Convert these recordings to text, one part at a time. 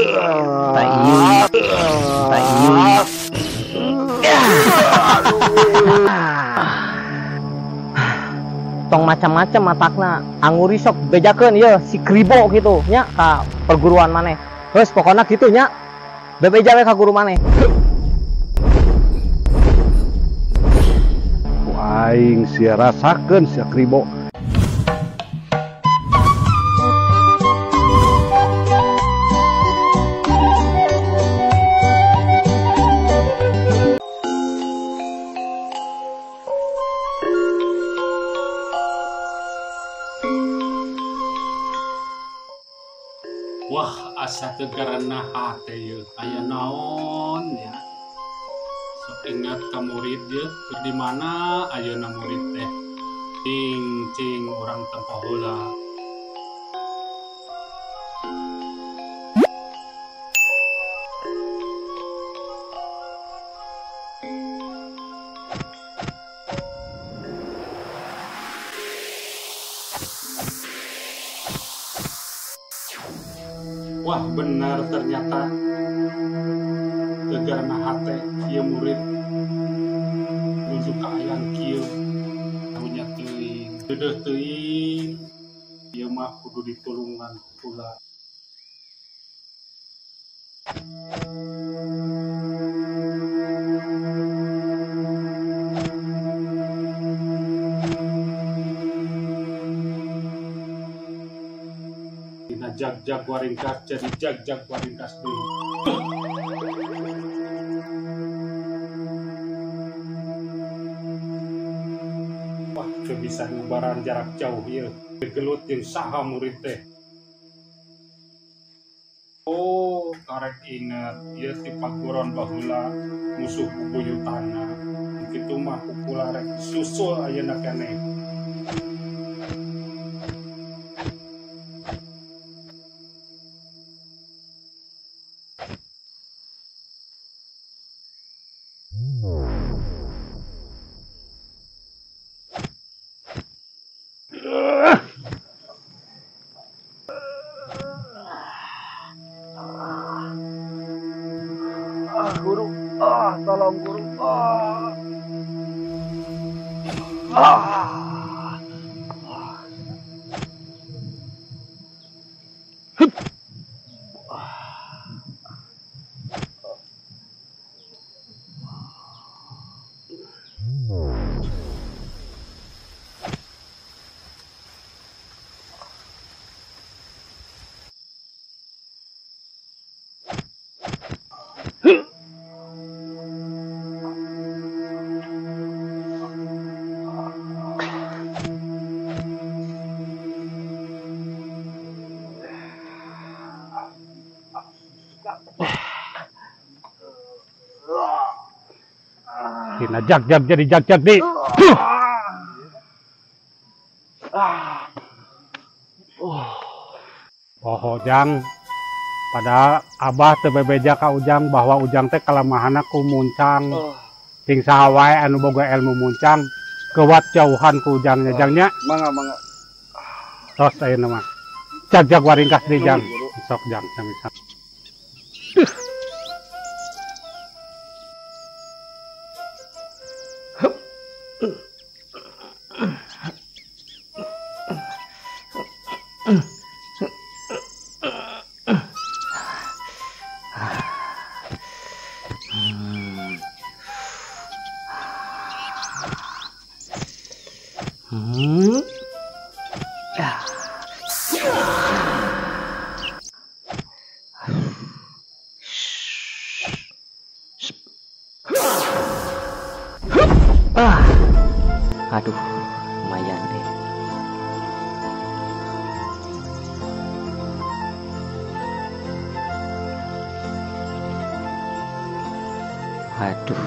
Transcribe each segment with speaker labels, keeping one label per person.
Speaker 1: Tak ieu. Tak ieu. Tong macam-macam matakna anguri sok bejakeun ieu si Kribo gitu nya ka perguruan maneh. Geus pokona kitu nya. Bebeja we ka guru maneh.
Speaker 2: Ku aing sia rasakeun sia Kribo.
Speaker 3: Wah, asa teu karena hate ieu. Aya naon ya. Sok ingat ka murid ieu, keur di mana ayeuna murid teh. Cing cing urang tempo heula. Wah, benar ternyata gegarna hate ieu murid nuju kaayaan kieu punya teuing deudeuh teuing ieu mah kudu ditulungan pula. Jag-jag waringkas jadi jag-jag waringkas deui. Wah, teu bisa ngubaran jarak jauh ieu. Gelut jeung saha murid teh. Oh, karek inget ieu ti paguron baheula musuh bubuyutanna. Kitu mah kukula rek susul ayeuna keneh.
Speaker 2: Guru, tolong guru. Ah. Hup.
Speaker 3: Tina jag-jag jadi jag-jag di. Oh, Jang. Padahal abah teu bebeja ka Ujang bahwa Ujang teh kalemahanna ku muncang. Sing saha wae anu boga ilmu muncang kewat jauhan ku Ujangnya Jangnya.
Speaker 2: Mangga mangga.
Speaker 3: Tos ayeuna mah. Jag-jag waringkas di Jang. Sok Jang sami-sami.
Speaker 1: Aduh, lumayan deh. Aduh,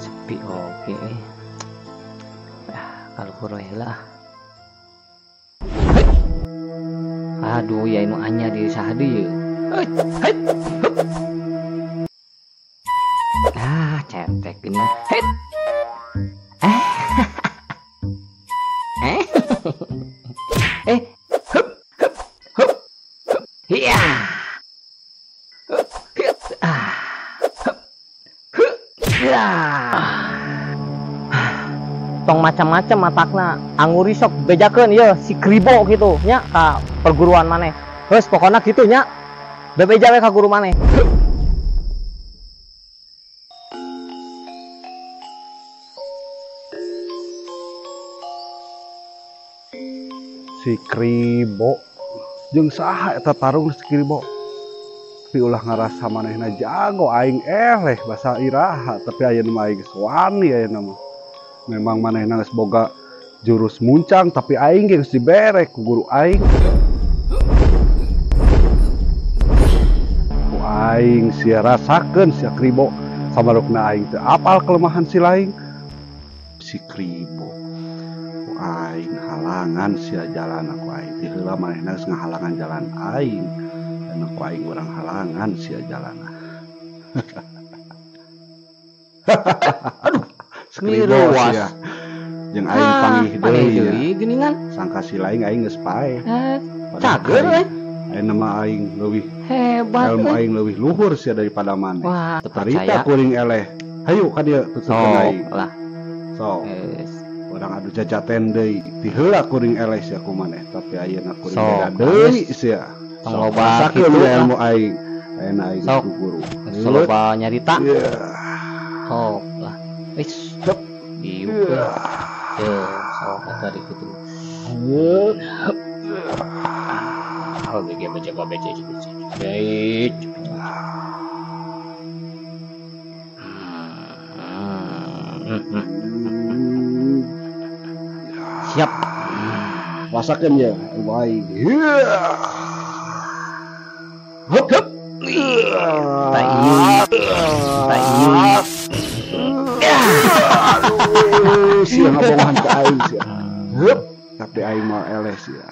Speaker 1: sepi oke. Kalau kurang lah. Aduh, ya inu anya di sahadi. Ah, cetek ini. Eh, hup, hup, hup, iya. Tong macam-macam matakna anguri sok bejakeun ieu si Kribo gitu nya ka perguruan maneh. Geus pokona kitu nya. Bebeja we ka guru maneh.
Speaker 2: Si Kribo jeung saha eta tarung si Kribo. Tapi ulah ngarasa manehna jago aing eleh basa iraha tapi ayeuna mah aing geus wani ayeuna mah. Memang manehna geus boga jurus muncang tapi aing geus dibere ku guru aing. Ku aing sia rasakeun sia Kribo samarukna aing teu apal kelemahan si laing. Si Kribo ku aing halangan sia jalan ku aing ti heula manehna geus ngahalangan jalan aing. Dan ku aing urang halangan sia jalana.
Speaker 1: Aduh,
Speaker 2: Kribo sia. Jeung aing panggih deui
Speaker 1: geuningan.
Speaker 2: Sangka si laing aing geus paeh.
Speaker 1: Cager euy.
Speaker 2: Ayeuna mah aing leuwih
Speaker 1: hebat.
Speaker 2: Ilmu aing leuwih luhur sia daripada maneh.
Speaker 1: Wah,
Speaker 2: harita kuring eleh. Hayu ka dieu tuturkeun aing.
Speaker 1: Lah.
Speaker 2: Sok. Urang adu jajaten deui. Ti heula kuring eleh sia ku maneh, tapi ayeuna kuring beda deui sia.
Speaker 1: Tong loba kitu
Speaker 2: ilmu aing. Ayeuna aing ku guru.
Speaker 1: Loba nyarita. Sok lah. Wis. Diuk. Ye, sok eta di kitu. Ah, bege baca baca baca. Baik. Siap.
Speaker 2: Rasakeun ya ilmu aing.
Speaker 1: Hup hup. Tai. Tai.
Speaker 2: Aduh, sia ngabongan ka aing sia. Hup, tapi aing moal eleh sia.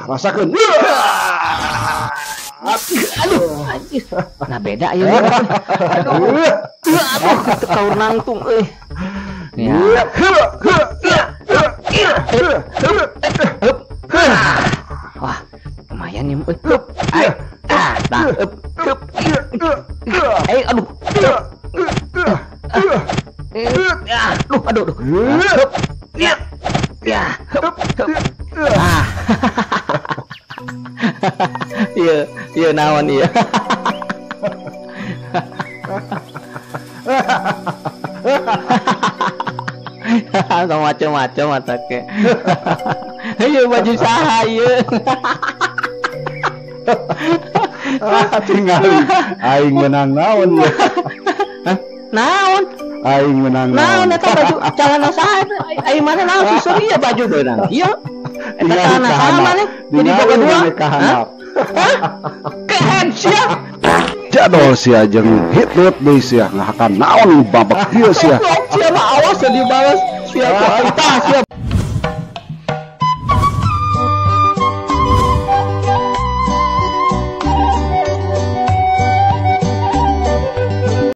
Speaker 2: Rasakeun.
Speaker 1: Aduh, anjir. Nah beda ieu. Aduh. Aduh, teu kaur nangtung euy. Ya. Wah, lumayan nih. Ah, nah, aduh. Aduh, aduh, aduh. Ya. Ya. Ah. Iya, iya naon iya. Sama macam-macam atake. Ayo baju saha ieu.
Speaker 2: Tinggali aing menang naon ya.
Speaker 1: Naon?
Speaker 2: Aing menang naon.
Speaker 1: Naon eta baju calana saha? Aing mana naon susur ieu baju beunang. Ieu. Eta calana saha maneh? Jadi boga dua. Hah? Kehen sia.
Speaker 2: Jadol sia jeung hitut deui sia ngahakan naon babak ieu sia.
Speaker 1: Sia mah awas dibalas sia ku aing tah sia.